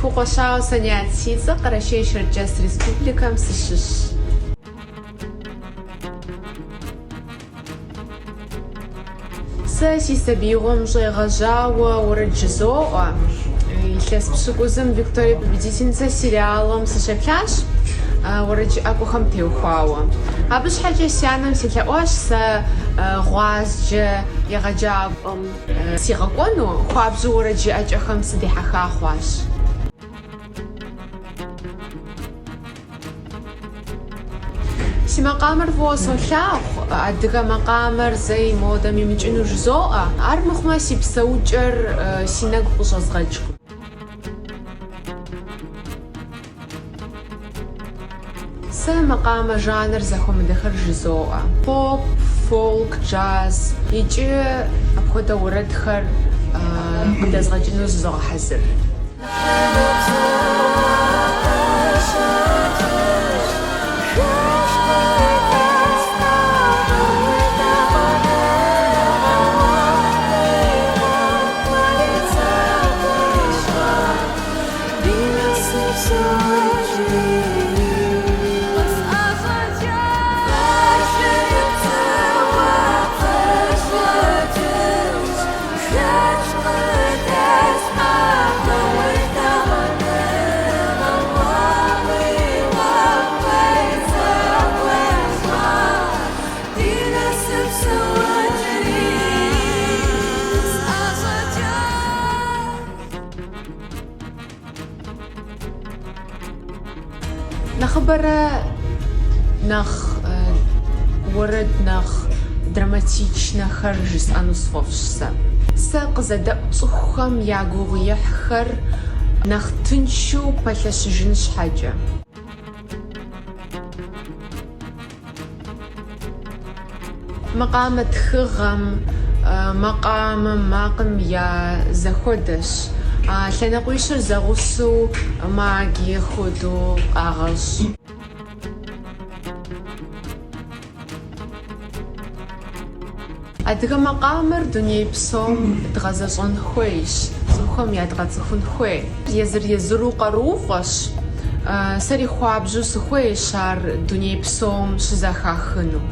Лъхукъуэщауэ Санят си цӏэ, Къэрэшей-Шэрджэс Республикэм сыщыщщ. Сэ си сабиигъуэм щӏегъэжьауэ уэрэд жызоӏэ. Илъэс пщыкӏузым Виктория Победительница сериалым сыщеплъащ уэрэджыӏакӏуэхэм теухуауэ. Абы щхьэкӏэ си анэм селъэӏуащ сэ гъуазджэ егъэджапӏэм сигъэкӏуэну, хуабжьу уэрэд жыӏэкӏэхэм сыдихьэха хъуащ. Си макъамэр фӏыуэ солъагъу, адыгэ макъамэр зэи модэм имыкӏыну жызоӏэ. Ар мыхъумэ си псэукӏэр си нэгу къыщӏэзгъэкӏкъым. Сэ макъамэ жанр зэхуэмыдэхэр жызоӏэ. Поп, фолк, джаз икӏи апхуэдэ уэрэдхэр къыдэзгъэкӏыну зызогъэхьэзыр. Нэхъыбэрэ нэхъ уэрэд нэхъ драматичнэхэр жысӏэну сфӏэфӏщ сэ. Сэ къызэдэӏу цӏыхухэм я гугъуехьхэр нэхъ тыншу пэлъэщыжын щхьэкӏэ. Макъамэ тхыгъэм, макъамэм, макъым я зэхуэдэщ. А лъэныкъуищыр зэгъусэу магие хуэдэу къагъэщӏ. Адыгэ макъамэр дуней псом дгъэзэщӏэн хуейщ, цӏыхухэм ядгъэцӏыхун хуей. Езыр-езыру къарууфӏэщ, сэри хуабжьу сыхуейщ ар дуней псом щызэхахыну.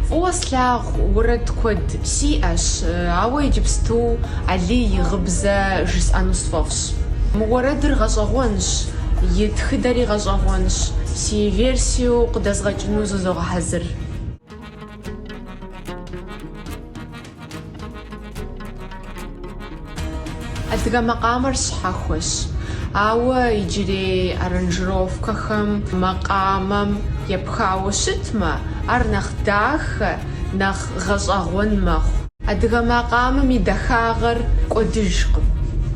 Фӏыуэ слъагъу уэрэд куэд сиӏэщ, ауэ иджыпсту Алий и гъыбзэ жысӏэну сфӏэфӏщ. Мы уэрэдыр гъэщӏэгъуэнщ, и тхыдэри гъэщӏэгъуэнщ, си версиеу къыдэзгъэкӏыну зызогъэхьэзыр. Адыгэ макъамэр щхьэхуэщ, ауэ иджырей аранжировкэхэм макъамэм епхауэ щытмэ, ар нэхъ дахэ, нэхъ гъэщӏэгъуэн мэхъу. Адыгэ макъамэм и дахагъэр кӏуэдыжкъым.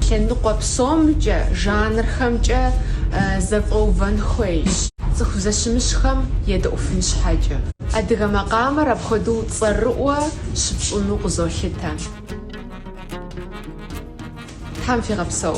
Лъэныкъуэ псомкӏэ, жанрхэмкӏэ зэфӏэувэн хуейщ, цӏыху зэщымыщхэм едэӏуфын щхьэкӏэ. Адыгэ макъамэр апхуэдэу цӏэрыӏуэ щыпщӏыну къызолъытэ. Тхьэм фигъэпсэу.